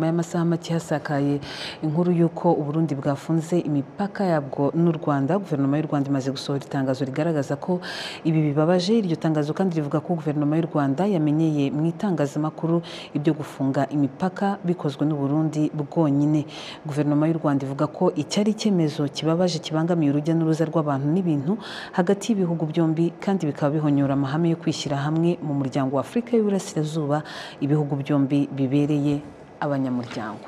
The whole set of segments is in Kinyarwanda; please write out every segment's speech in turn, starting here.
y'amasaha make hasakaye inkuru y'uko Uburundi bwafunze imipaka yabwo n'u Rwanda. Guverinoma y'u Rwanda imaze gusohora itangazo rigaragaza ko ibi bibabaje. Iryo tangazo kandi rivuga ko Guverinoma y'u Rwanda yamenyeye mu itangazamakuru ibyo gufunga imipaka bikozwe n'u Burundi bwonyine. Guverinoma y'u Rwanda ivuga ko icyari icyemezo kibabaje, kibangamiye urujya n'uruza rw'abantu n'ibintu hagati y'ibihugu byombi, kandi bikaba bihonyora amahame yo kwishyira hamwe mu muryango wa Afurika y'Uburasirazuba ibihugu byombi bibereye abanyamuryango.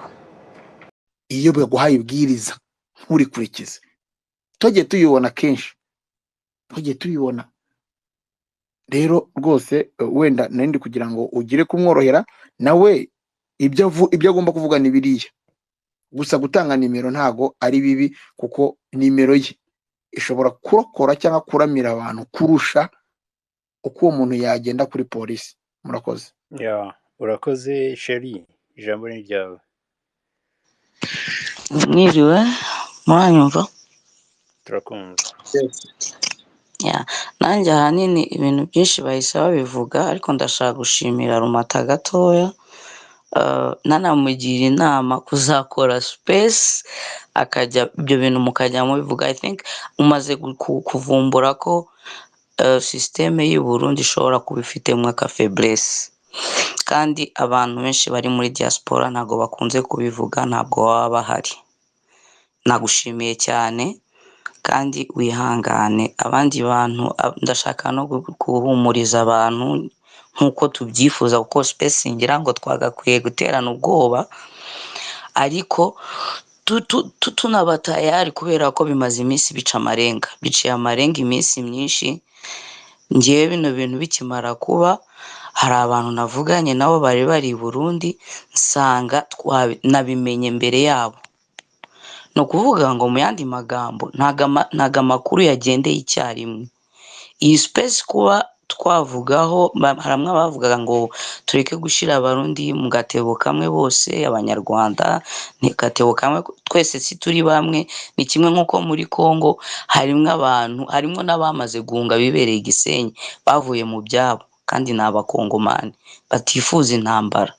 Iyo baguhaye ibwiriza nturikurikize, tujye tuyibona kenshi, tujye tuyibona. Rero rwose wenda narindi kugira ngo ugire kumworohera nawe, ibyo agomba kuvuga ni biriya gusa. Gutanga nimero ntago ari bibi, kuko nimero ye ishobora kurokora cyangwa kuramira abantu kurusha uko uwo muntu yagenda kuri polisi. Murakoze. Ya, urakoze Sheri, ijambo ni ryawe. Mwiriwe, muranyumva? Turakumva. Ya, nanjye ahanini ibintu byinshi bahise babivuga, ariko ndashaka gushimira Rumata gatoya, nanamugira inama kuzakora space, akajya ibyo bintu mukajya mubivuga. I think umaze kuvumbura ko système y'u Burundi ishobora kuba ifitemo aka faiblesse, kandi abantu benshi bari muri diaspora ntabwo bakunze kubivuga, ntabwo baba bahari. Nagushimiye cyane kandi wihangane. Abandi bantu, ndashaka no guhumuriza abantu nk'uko tubyifuza, kuko space ngira ngo twagakwiye guterana ubwoba, ariko tunaba tayari, kubera ko bimaze iminsi bica amarenga, biciye amarenga iminsi myinshi. Ngewe bino bintu bikimara kuba, hari abantu navuganye nabo bari bari i Burundi, nsanga nabimenye mbere yabo. Ni ukuvuga ngo mu yandi magambo, ntago amakuru yagendeye icyarimwe. Iyi space kuba twavugaho, hari bamwe bavugaga ngo tureke gushyira Abarundi mu gatebo kamwe bose, Abanyarwanda ni gatebo kamwe, twese si turi bamwe. Ni kimwe nk'uko muri Congo harimwo abantu, harimwo n'abamaze guhunga bibereye i Gisenyi, bavuye mu byabo, kandi ni Abakongomani batifuza intambara.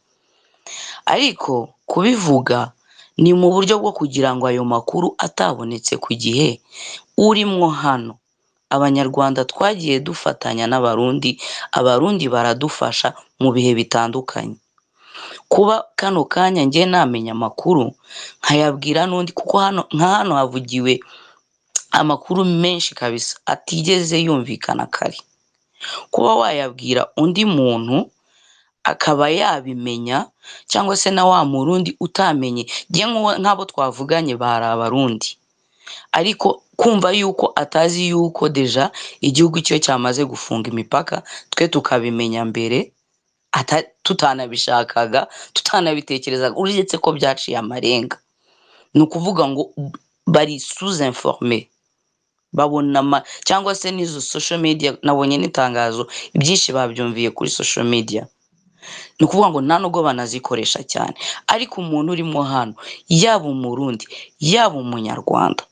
Ariko kubivuga ni mu buryo bwo kugira ngo ayo makuru atabonetse ku gihe urimwo hano. Abanyarwanda twagiye dufatanya n'Abarundi, Abarundi baradufasha mu bihe bitandukanye. Kuba kano kanya njye namenya amakuru nkayabwira n'undi, kuko hano nka hano havugiwe amakuru menshi kabisa atigeze yumvikana kare, kuba wayabwira undi muntu akaba yabimenya, cyangwa se na wa Murundi utamenye. Njye nk'abo twavuganye bari Abarundi, ariko kumva yuko atazi yuko déjà igihugu cyo cyamaze gufunga imipaka, twe tukabimenya mbere tutanabishakaga, tutanabitekerezaga, uretse ko byaciye amarenga. Ni ukuvuga ngo bari sous informé, babona cyangwa se n'izo social media. Nabonye n'itangazo, ibyinshi babyumviye kuri social media. Ni ukuvuga ngo nta nubwo banazikoresha cyane. Ariko umuntu urimo hano, yaba Umurundi yaba Umunyarwanda,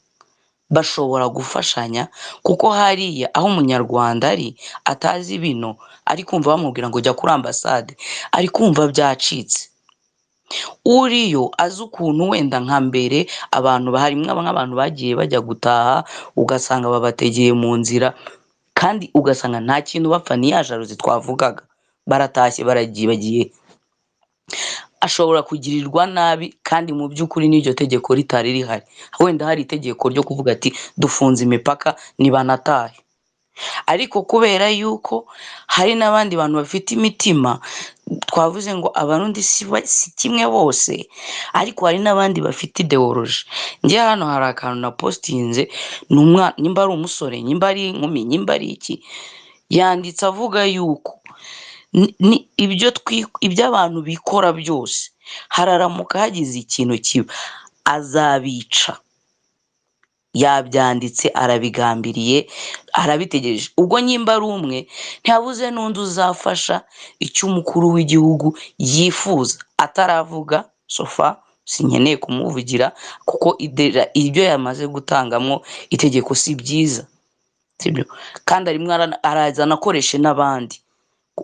bashobora gufashanya, kuko hariya aho Umunyarwanda ari atazi bino, ari kumva bamubwira ngo jya kuri ambasade, ari kumva byacitse. Uriyo azi ukuntu wenda nka mbere abantu harimwo nk'abantu bagiye bajya gutaha, ugasanga babategeye mu nzira, kandi ugasanga nta kintu bapfa, ni ya jalousie twavugaga, baratashye, baragiye, bagiye, ashobora kugirirwa nabi, kandi mu by'ukuri n'iryo tegeko ritari rihari. Wenda hari itegeko ryo kuvuga ati dufunze imipaka, nibanatahe, ariko kubera yuko hari n'abandi bantu bafite imitima, twavuze ngo Abarundi si kimwe bose, ariko hari n'abandi bafite idéologie. Njye hano hari akantu na postinze, ni umwana, nimba ari umusore, nimba ari inkumi, nimba ari iki, yanditse avuga yuko ibyo abantu bikora byose, hararamuka hagize ikintu kiba, azabica. Yabyanditse, arabigambiriye, arabitegereje. Ubwo nyimba ari umwe, ntiyabuze n'undi uzafasha icyo umukuru w'igihugu yifuza ataravuga. So far sinkeneye kumuvugira, kuko ibyo yamaze gutangamo itegeko si byiza, sibyo? Kandi arimo araza anakoreshe n'abandi.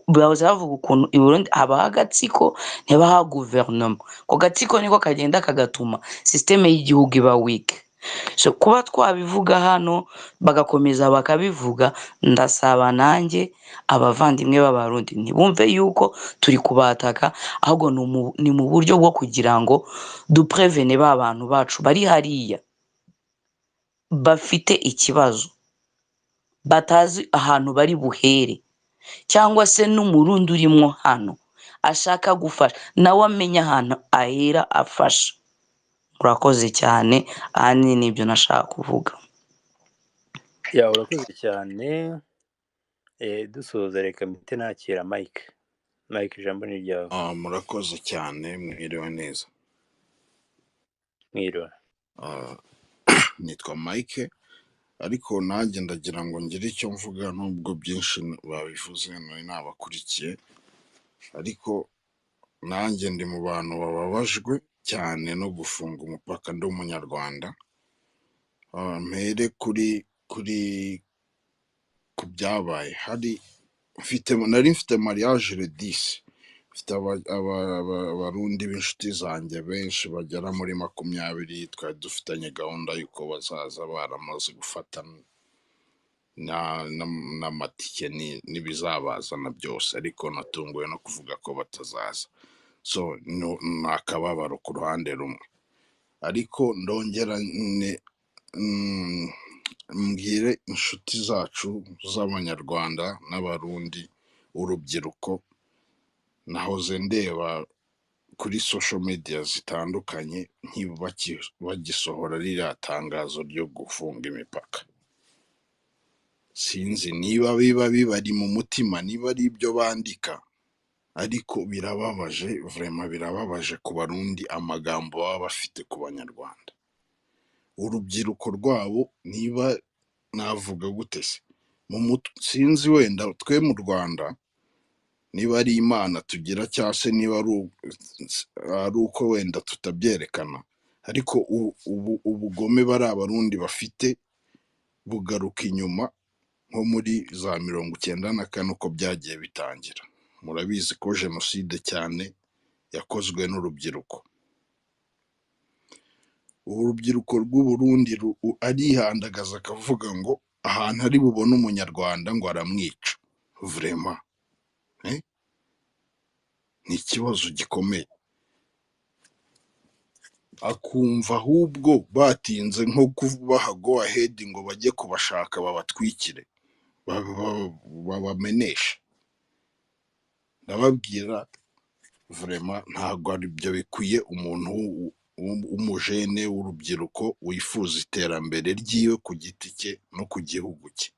Bahoze bavuga ukuntu i Burundi habaho agatsiko, ntibaha guverinoma. Ako gatsiko niko kagenda kagatuma système y'igihugu iba weak. So kuba twabivuga hano bagakomeza bakabivuga, ndasaba nanjye abavandimwe b'Abarundi ntibumve yuko turi kubataka, ahubwo ni mu buryo bwo kugira ngo duprevene ba bantu bacu bari hariya bafite ikibazo, batazi ahantu bari buhere, cyangwa se n'Umurundi urimo hano ashaka gufasha nawe amenya ahantu ahera afasha. Murakoze cyane, ahanini nibyo nashaka kuvuga. Ya, urakoze cyane. Dusoza reka mpite nakira Mike. Mike, ijambo ni ryawe. Murakoze cyane, mwiriwe neza. Mwiriwe. Nitwa Mike, ariko nanjye ndagira ngo ngire icyo mvuga nubwo byinshi babivuze nari nabakurikiye, ariko nanjye ndi mu bantu bababajwe cyane no gufunga umupaka. Ndi Umunyarwanda. Mpere kuri ku byabaye. Hari mfite nari mfite mariage le 10, mfite Abarundi b'inshuti zanjye benshi bagera muri 20, twari dufitanye gahunda y'uko bazaza baramaze gufata n'amatike n'ibizabazana byose, ariko natunguwe no kuvuga ko batazaza. So ni akababaro ku ruhande rumwe, ariko ndongera mbwire inshuti zacu z'Abanyarwanda n'Abarundi, urubyiruko. Nahoze ndeba kuri social media zitandukanye bagisohora ririya tangazo ryo gufunga imipaka. Sinzi niba biba bibari mu mutima, niba ari ibyo bandika, ariko birababaje, vraiment birababaje ku Barundi amagambo baba bafite ku Banyarwanda, urubyiruko rwabo. Niba navuga gute se, mu mutwe sinzi, wenda twe mu Rwanda niba ari Imana tugira cyangwa se niba ari uko wenda tutabyerekana, ariko ubugome bari Abarundi bafite bugaruka inyuma nko muri za 94 uko byagiye bitangira. Murabizi ko jenoside cyane yakozwe n'urubyiruko. Urubyiruko rw'u Burundi arihandagaza akavuga ngo ahantu ari bubone Umunyarwanda ngo aramwica. Vraiment, eh? Ni ikibazo gikomeye. Akumva ahubwo batinze nko kubaha go ahead ngo bajye kubashaka babatwikire, babameneshe. Ndababwira, vraiment ntabwo ari byo bikwiye umuntu w'umujene w'urubyiruko wifuza iterambere ryiwe ku giti cye no ku gihugu cye.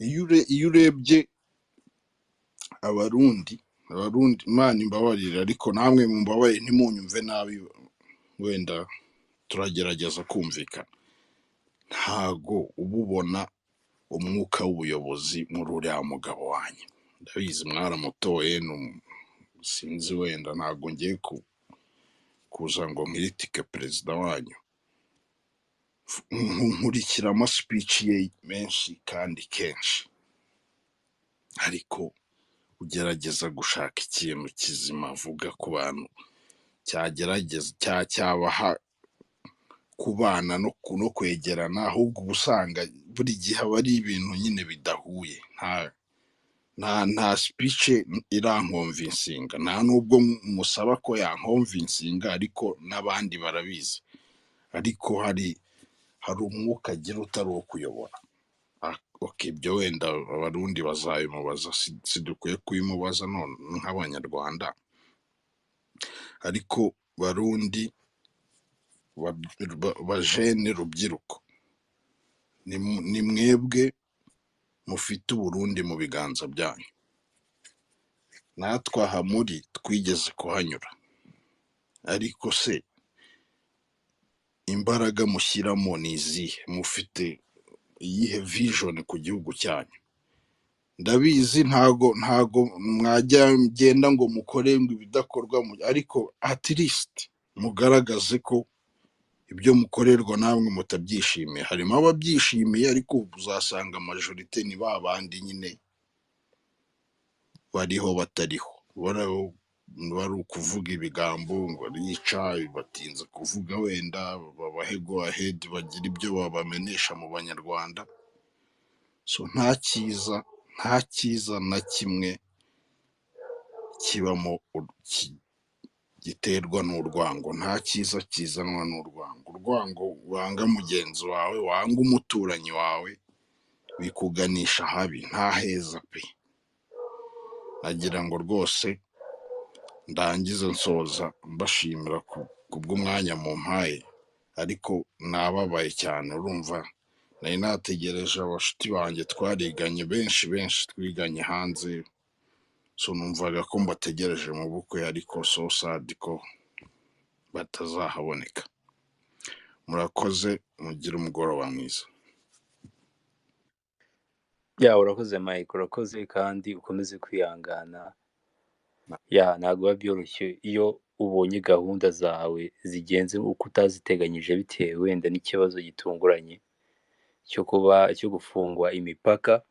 Iyo urebye Abarundi, Imana imbabarire, ariko namwe mumbabarire ntimunyumve nabi, wenda turagerageza kumvikana, ntago uba ubona umwuka w'ubuyobozi muri uriya mugabo wanyu. Ndabizi mwaramutoye, sinzi, wenda ntago ngiye kuza ngo nkiritike perezida wanyu. Nkurikira amaspeech ye menshi kandi kenshi, ariko ugerageza gushaka ikintu kizima avuga ku bantu cyagerageza cyabaha kubana no kwegerana, ahubwo uba usanga buri gihe aba ari ibintu nyine bidahuye. Nta speech irankonvinsinga, nta nubwo musaba ko yankonvinsinga, ariko n'abandi barabizi. Ariko hari umwuka agira utari uwo kuyobora. Okay, ibyo wenda Abarundi bazabimubaza, sidukwiye kubimubaza none nk'Abanyarwanda. Ariko Barundi, bajene, rubyiruko, ni mwebwe mufite Uburundi mu biganza byanyu. Natwe aha muri twigeze kuhanyura, ariko se imbaraga mushyiramo ni izihe? Mufite iyihe vision ku gihugu cyanyu? Ndabizi ntago mwajya genda ngo mukore ngo ibidakorwa, ariko at least mugaragaze ko ibyo mukorerwa namwe mutabyishimiye. Harimo ababyishimiye, ariko uzasanga majorité ni ba bandi nyine. bariho batariho. Bari ukuvuga ibigambo ngo arica, batinze kuvuga wenda babahe go ahead bagira ibyo babamenesha mu banyarwanda. So nta cyiza, nta cyiza na kimwe kibamo giterwa n'urwango, nta cyiza kizanwa n'urwango. Urwango wanga mugenzi wawe, wanga umuturanyi wawe, bikuganisha habi, nta heza pe. Nagira ngo rwose ndangize nsoza mbashimira kubw'umwanya mumpaye, ariko nababaye cyane. Urumva nari nategereje abashuti banjye twariganye benshi benshi twiganye hanze, so numvaga ko mbategereje mu bukwe, ariko so sad ko batazahaboneka. Murakoze, mugire umugoroba mwiza. Ya, urakoze Mike, urakoze kandi ukomeze kwihangana. Ya, ntabwo biba byoroshye iyo ubonye gahunda zawe zigenze uko utaziteganyije bitewe wenda n'ikibazo gitunguranye cyo kuba cyo gufungwa imipaka,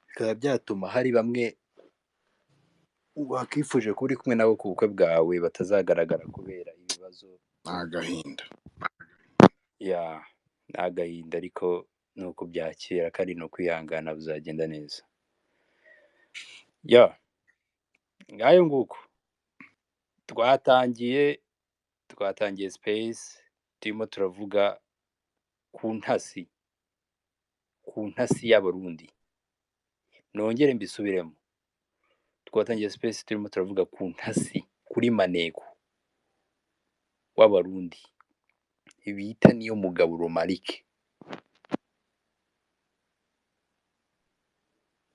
bikaba byatuma hari bamwe wakifuje kuba uri kumwe nabo ku bukwe bwawe batazagaragara kubera ibibazo. Ni agahinda. Ya, ni agahinda, ariko ni ukubyakira kandi ni ukwihangana, bizagenda neza. Ya, ngayo nguko twatangiye space turimo turavuga ku ntasi, ku ntasi y'Abarundi. Nongere mbisubiremo, twatangiye space turimo turavuga ku ntasi, kuri maneko w'Abarundi bita niyo mugabo Romarike,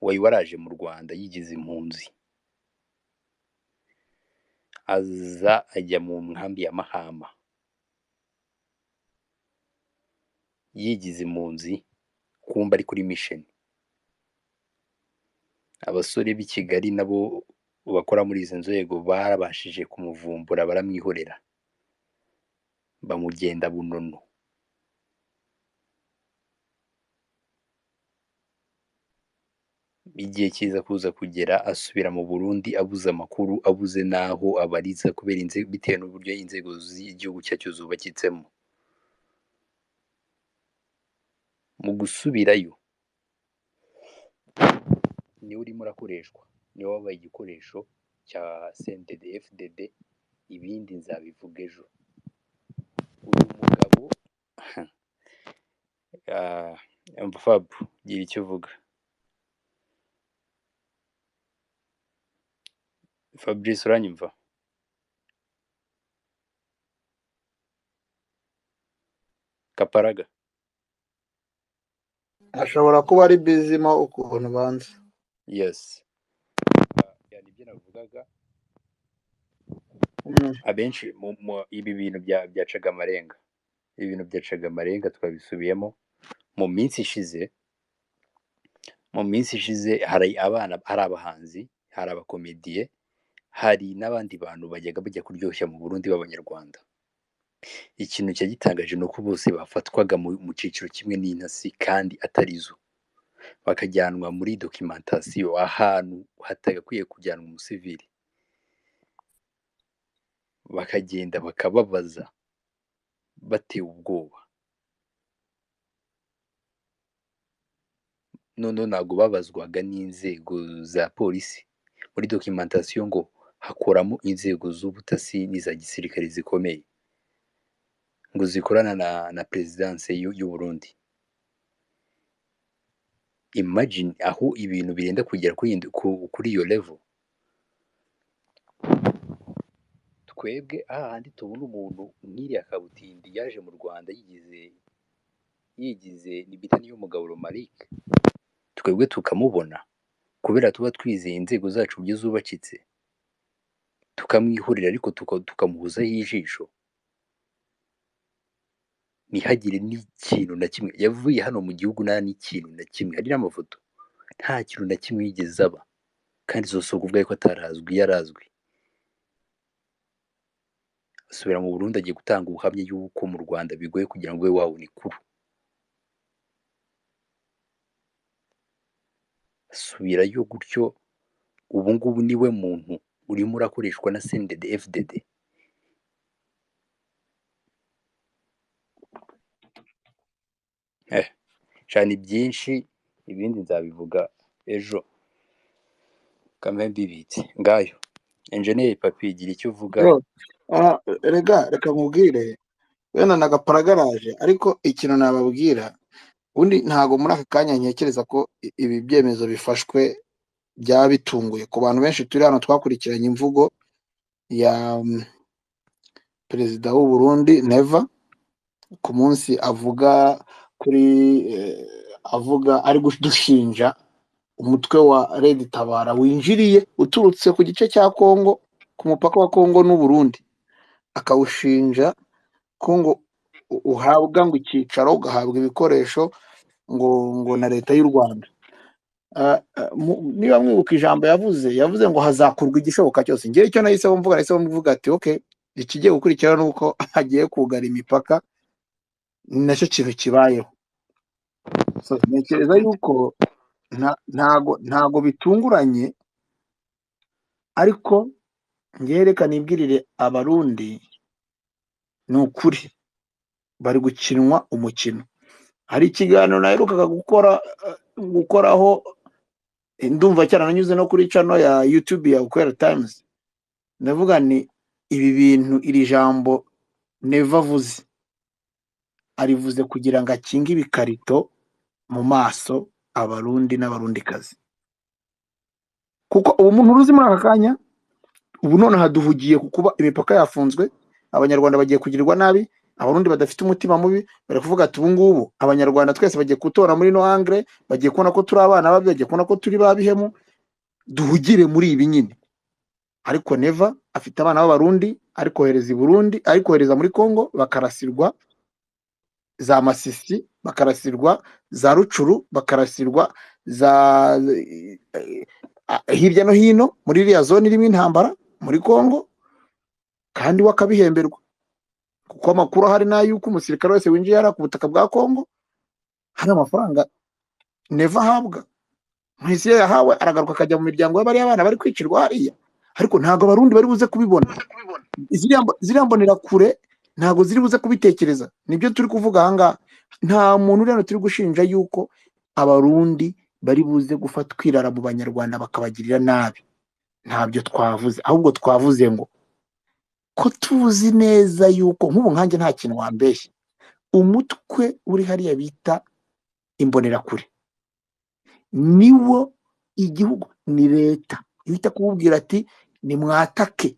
wari waraje mu Rwanda yigize impunzi, aza ajya mu nkambi ya Mahama yigize impunzi, kumba ari kuri mission. Abasore b'i Kigali nabo bakora muri izi nzego barabashije kumuvumbura, baramwihorera, bamugenda bunono. Igihe kiza kuza kugera asubira mu Burundi abuze amakuru, abuze n'aho abariza kubera bitewe n'uburyo inzego z'igihugu cyacu zubakitsemo. Mu gusubirayo niwe urimo urakoreshwa, niwe wabaye igikoresho cya CNDD FDD, ibindi nzabivuga ejo. Uyu mugabo Fab, gira icyo uvuga. Fabrice, uranyumva? Kaparaga. Ashobora kuba ari bizimo ukuntu banza. Yes. Ya, nibyo navugaga. Abenshi ibi bintu byacaga amarenga, ibi bintu byacaga amarenga twabisubiyemo mu minsi ishize. Mu minsi ishize hari abana, hari abahanzi, hari abakomediye, hari n'abandi bantu bajyaga bajya kuryoshya mu Burundi b'Abanyarwanda. Ikintu cyagitangaje ni uko bose bafatwaga mu cyiciro kimwe n'intasi kandi atari zo, bakajyanwa muri documentation ahantu hatagakwiye kujyanwa umusivili, bakagenda bakababaza batewe ubwoba. Noneho ntabwo babazwaga n'inzego za polisi muri documentation, ngo hakoramo inzego z'ubutasi n'iza gisirikare zikomeye ngo zikorana na perezidanse y'u Burundi. Imagine aho ibintu birenda kugera kuri iyo level. Twebwe ahandi tubona umuntu nk'iriya kabutindi yaje mu Rwanda yigize nibita niyo mugabo Romarike, twebwe tukamubona kubera tuba twizeye inzego zacu uburyo zubakitse, tukamwihorera ariko tukamuhozaho ijisho, ntihagire n'ikintu na kimwe. Yavuye hano mu gihugu nta n'ikintu na kimwe, hari n'amafoto, nta kintu na kimwe yigeze aba, kandi si ukuvuga ko atarazwi, yarazwi. Asubira mu Burundi agiye gutanga ubuhamya y'uko mu Rwanda bigoye kugira ngo ube wabona ikuru. Asubirayo gutyo, Ubu ngubu niwe muntu urimo urakoreshwa na CNDD FDD. Cyane byinshi, ibindi nzabivuga ejo kambe mbibitse. Ngayo Engineer Papi, gira icyo uvuga. Bro, rega reka nkubwire, wenda nagaparagaraje, ariko ikintu nababwira ubundi ntago muri aka kanya ntekereza ko ibi byemezo bifashwe byaba bitunguye ku bantu benshi turi hano. Twakurikiranye imvugo ya perezida w'u Burundi Neva ku munsi avuga kuri avuga ari kudushinja umutwe wa Red Tabara winjiriye uturutse ku gice cya Kongo, ku mupaka wa Kongo n'u Burundi, akawushinja ko ngo uhabwa ngo icyicaro, ugahabwa ibikoresho ngo na leta y'u Rwanda. Niba mwibuka ijambo yavuze ngo hazakorwa igishoboka cyose. Ngewe icyo nahise mvuga ati okay, ikigiye gukurikira ni uko hagiye kugara imipaka, ni nacyo kintu kibayeho. So, ntekereza yuko ntago bitunguranye, ariko ngewe reka nibwirire Abarundi, ni ukuri bari gukinwa umukino. Hari ikiganiro naherukaga gukoraho, ndumva cyarananyuze no kuri channel ya YouTube ya Ukwera Times. Ndavuga ni ibi bintu, iri jambo Neva avuze, arivuze kugira ngo akinge ibikarito mu maso Abarundi n'Abarundikazi, kuko ubu muntu uruzi muri aka kanya, ubu none haduhugiye ku kuba imipaka yafunzwe, Abanyarwanda bagiye kugirirwa nabi, Abarundi badafite umutima mubi bari kuvuga ati ubu ngubu Abanyarwanda twese bagiye gutora muri no angre, bagiye kubona ko turi abana babi, bagiye kubona ko turi babihemu, duhugire muri ibi nyine. Ariko Neva afite abana b'Abarundi ari kohereza i Burundi, ari kohereza muri Kongo, bakarasirwa za Masisi, bakarasirwa za Rucuru, bakarasirwa za hirya no hino muri iriya zone irimo intambara muri Kongo, kandi we akabihemberwa, kuko amakuru ahari ni ay'uko umusirikare wese winjiye hariya ku butaka bwa Kongo hari amafaranga Neva ahabwa. Mwese iyo yahawe aragaruka akajya mu miryango y'abariya bana bari kwicirwa hariya, ariko ntabwo Abarundi bari buze kubibona. Ziriya mbonerakure ntabwo ziri buze kubitekereza. Nibyo turi kuvuga aha ngaha. Nta muntu uri hano turi gushinja yuko Abarundi bari buze gufata kwirara mu Banyarwanda bakabagirira nabi, ntabyo twavuze. Ahubwo twavuze ngo ko tuzi neza yuko nk'ubu nkanjye nta kintu wambeshya, umutwe uri hariya bita imbonerakure niwo igihugu, ni leta ihita kumubwira ati nimwatake,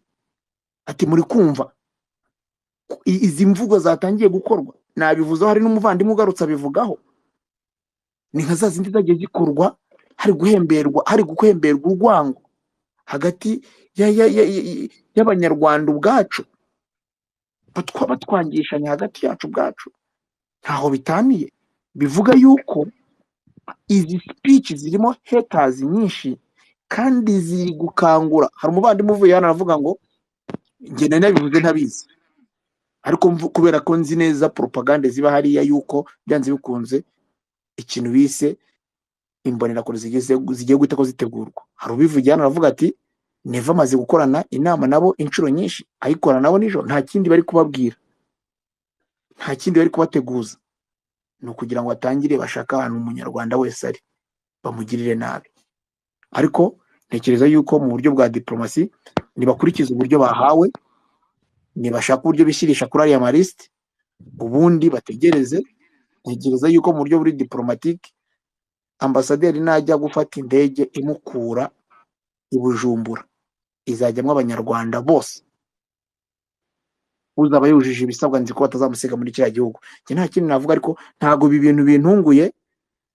ati muri kumva izi mvugo zatangiye gukorwa. Nabivuzeho, hari n'umuvandimwe ugarutse abivugaho, ni nka za zindi zagiye zikorwa hari guhemberwa urwango hagati y'Abanyarwanda ubwacu, batwangishanya hagati yacu ubwacu, ntaho bitaniye. Bivuga yuko izi speech zirimo haters nyinshi kandi ziri gukangura. Hari umuvandimwe uvuye hano aravuga ngo njye nari nabivuze ntabizi, ariko kubera ko nzi neza propagande ziba hariya yuko byanze bikunze ikintu bise imbonerakure zigiye guhita ko zitegurwa. Hari ubivugiye hano aravuga ati Neva amaze gukorana inama nabo inshuro nyinshi, ayikorana nabo nijoro, nta kindi bari kubabwira, nta kindi bari kubateguza, ni ukugira ngo batangire bashaka ahantu umunyarwanda wese ari bamugirire nabi. Ariko ntekereza yuko mu buryo bwa diplomasi nibakurikiza uburyo bahawe, nibashaka uburyo bishyirisha kuri ariya malisite, ubundi bategereze. Ntekereza yuko mu buryo buri diplomatique ambasaderi najya gufata indege imukura i Bujumbura izajyamo Abanyarwanda bose, uzaba yujuje ibisabwa nzi ko batazamusiga muri kiriya gihugu. Njye nta kindi navuga, ariko ntabwo ibi bintu bintunguye,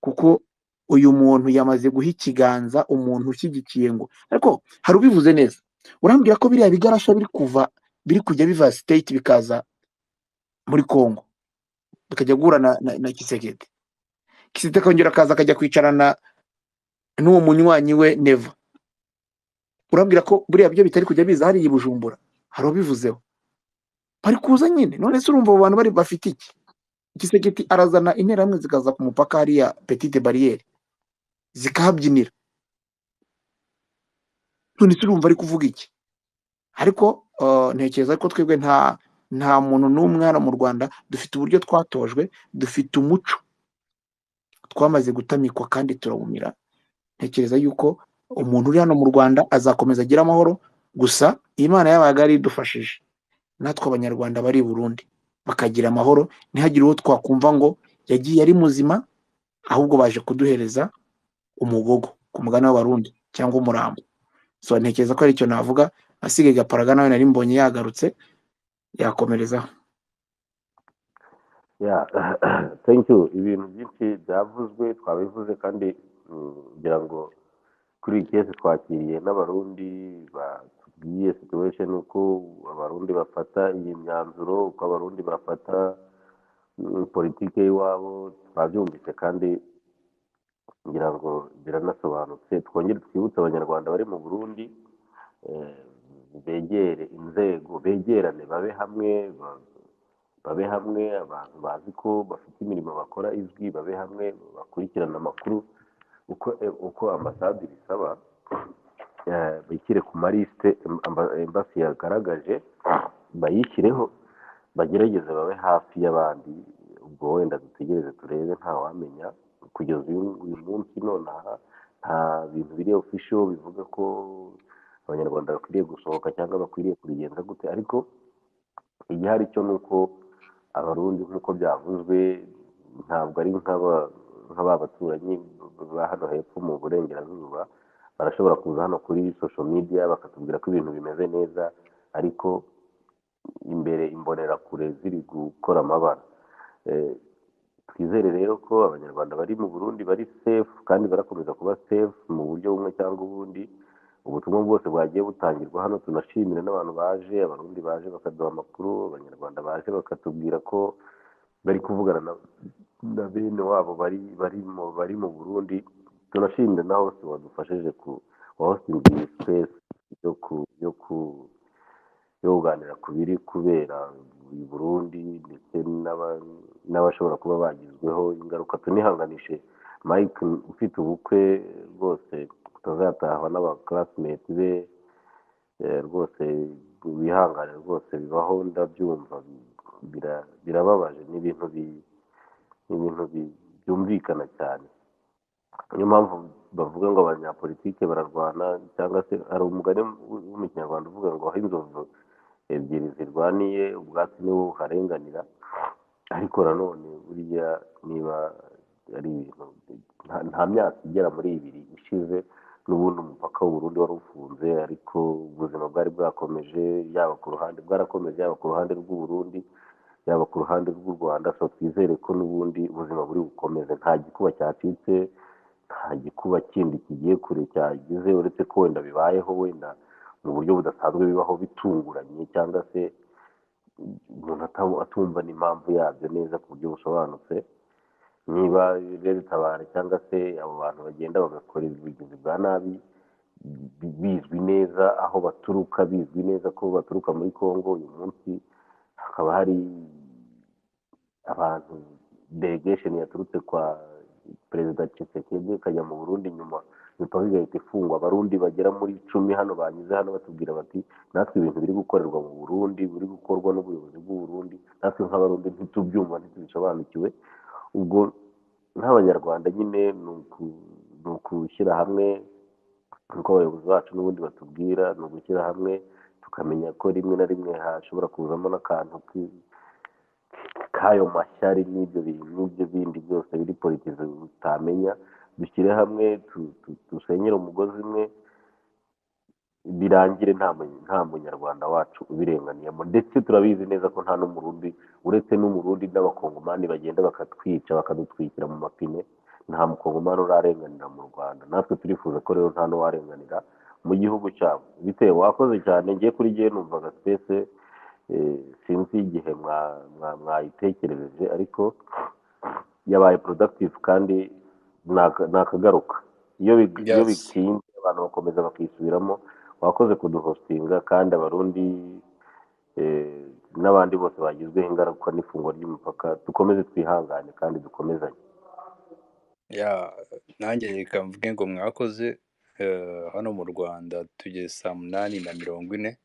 kuko uyu muntu yamaze guha ikiganza umuntu ushyigikiye ngo, ariko hari ubivuze neza, urambwira ko biriya bigarasha biri kujya biva state bikaza muri Kongo bikajya guhura na Kisekedi, Kisekedi akongera akaza akajya kwicarana n'uwo munywanyi we Neva. Urambwira ko buriya byo bitari kujya biza hariya i Bujumbura? Hari ubivuzeho, bari kuza nyine. None se urumva abo bantu bari bafite iki? Kisekedi arazana interahamwe zikaza ku mupaka hariya petite barriere zikahabyinira. None se urumva ari kuvuga iki? Ariko ntekereza ko twebwe nta muntu n'umwe hano mu Rwanda, dufite uburyo twatojwe, dufite umuco twamaze gutamikwa kandi turawumira. Ntekereza yuko umuntu uri hano mu Rwanda azakomeza agira amahoro. Gusa Imana yabaga yaridufashije natwe Abanyarwanda bari i Burundi bakagira amahoro, ntihagire uwo twakumva ngo yagiye ari muzima, ahubwo baje kuduhereza umugogo ku mugani w'Abarundi cyangwa umurambo. So ntekereza ko ari icyo navuga. Asigaye Gaparaga nawe nari mbonye yagarutse, yakomerezaho. Yeah, thank you. Ibintu byinshi byavuzwe twabivuze, kandi ngira ngo kuri iyi case twakiriye n'Abarundi batubwiye situation, uko Abarundi bafata iyi myanzuro, uko Abarundi bafata politike y'iwabo, twabyumvise kandi ngira ngo biranasobanutse. Twongere twibutse Abanyarwanda bari mu Burundi, begere inzego, begerane, babe hamwe, babe hamwe. Abantu bazi ko bafite imirimo bakora izwi, babe hamwe, bakurikirana amakuru uko ambasade ibisaba, bishyire ku malisite embassy yagaragaje, bayishyireho, bagerageze babe hafi y'abandi. Ubwo wenda dutegereze turebe, ntawamenya. Kugeza uyu munsi nonaha nta bintu biri official bivuga ko Abanyarwanda bakwiriye gusohoka cyangwa bakwiriye kubigenza gute, ariko igihari cyo ni uko Abarundi, nk'uko byavuzwe, ntabwo ari nk'aba baturanyi ba hano hepfo mu burengerazuba. Barashobora kuza hano kuri social media bakatubwira ko ibintu bimeze neza, ariko imbere imbonerakure ziri gukora amabara. Twizere rero ko Abanyarwanda bari mu Burundi bari safe kandi barakomeza kuba safe mu buryo bumwe cyangwa ubundi. Ubutumwa bwose bwagiye butangirwa hano, tunashimira n'abantu baje, Abarundi baje bakaduha amakuru, Abanyarwanda baje bakatubwira ko bari kuvugana na bene wabo bari mu Burundi. Tunashimira na host wadufashije ku wa hosting iyi space yo kuganira ku biri kubera i Burundi, ndetse n'abashobora kuba bagizweho ingaruka. Tunihanganishe Mike ufite ubukwe rwose, utazatahwa n'aba classmate be. Rwose wihangane, rwose bibaho, ndabyumva, birababaje, ni ibintu byumvikana cyane. Niyo mpamvu bavuga ngo abanyapolitike bararwana, cyangwa se hari umugani wo mu Kinyarwanda uvuga ngo aho inzovu ebyiri zirwaniye ubwatsi niwo buharenganira. Ariko nanone buriya niba ari ibintu nta myaka igera muri 2 ishize n'ubundi umupaka w'u Burundi wari ufunze, ariko ubuzima bwari bwakomeje, yaba ku ruhande bwarakomeje, yaba ku ruhande rw'u Burundi, yaba ku ruhande rw'u Rwanda. So twizere ko n'ubundi ubuzima buri bukomeze, nta gikuba cyacitse, nta gikuba kindi kigiye kure cyagize, uretse ko wenda bibayeho wenda mu buryo budasanzwe, bibaho bitunguranye, cyangwa se umuntu atumva n'impamvu yabyo neza ku buryo busobanutse. Niba rero bitabara cyangwa se abo bantu bagenda bagakora ubugizi bwa nabi bizwi neza aho baturuka, bizwi neza ko baturuka muri Congo, uyu munsi hakaba hari abantu, delegation yaturutse kwa Perezida Tshisekedi ikajya mu Burundi, nyuma imipaka igahita ifungwa. Abarundi bagera muri 10 hano banyuze hano batubwira bati: "Natwe ibintu biri gukorerwa mu Burundi, biri gukorwa n'ubuyobozi bw'u Burundi, natwe nk'Abarundi ntitubyumva, ntitubisobanukiwe." Ubwo nk'Abanyarwanda nyine ni ukushyira hamwe, nk'uko abayobozi bacu n'ubundi batubwira, ni ugushyira hamwe tukamenya ko rimwe na rimwe hashobora kuzamo n'akantu k'ayo mashyari n'ibyo bintu n'ibyo bindi byose biri politize utamenya. Dushyire hamwe, dusenyere umugozi umwe, birangire nta Munyarwanda wacu ubirenganiyemo. Ndetse turabizi neza ko nta n'Umurundi, uretse n'Umurundi n'Abakongomani bagenda bakatwica, bakadutwikira mu mapine, nta Mukongomani urarenganira mu Rwanda. Natwe turifuza ko rero nta n'uwarenganira mu gihugu cyabo. Bitewe wakoze cyane. Ngiye kuri jyewe numvaga space, sinzi igihe mwayitekerereje, ariko yabaye productive kandi nakagaruka iyo bitinze abantu bakomeza bakisubiramo. Wakoze kuduhostinga, kandi Abarundi n'abandi bose bagizweho ingaruka n'ifungwa ry'imipaka, dukomeze twihangane kandi dukomezanye. Ya, nanjye reka mvuge ngo mwakoze. Hano mu Rwanda tugeze saa 8:40.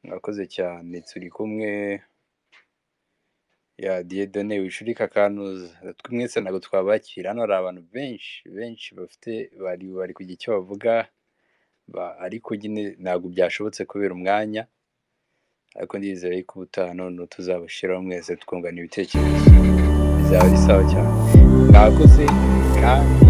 Mwakoze cyane, turi kumwe ya Dieudonné wishurika kanuza. Twimwese ntabwo twabakira hano, hari abantu benshi benshi bafite bari kugira icyo bavuga ariko nyine ntabwo byashobotse kubera umwanya, ariko ndizera yuko ubutaha noneho tuzabashyiraho mwese twungana ibitekerezo, bizaba ari sawa cyane. Mwakoze kandi.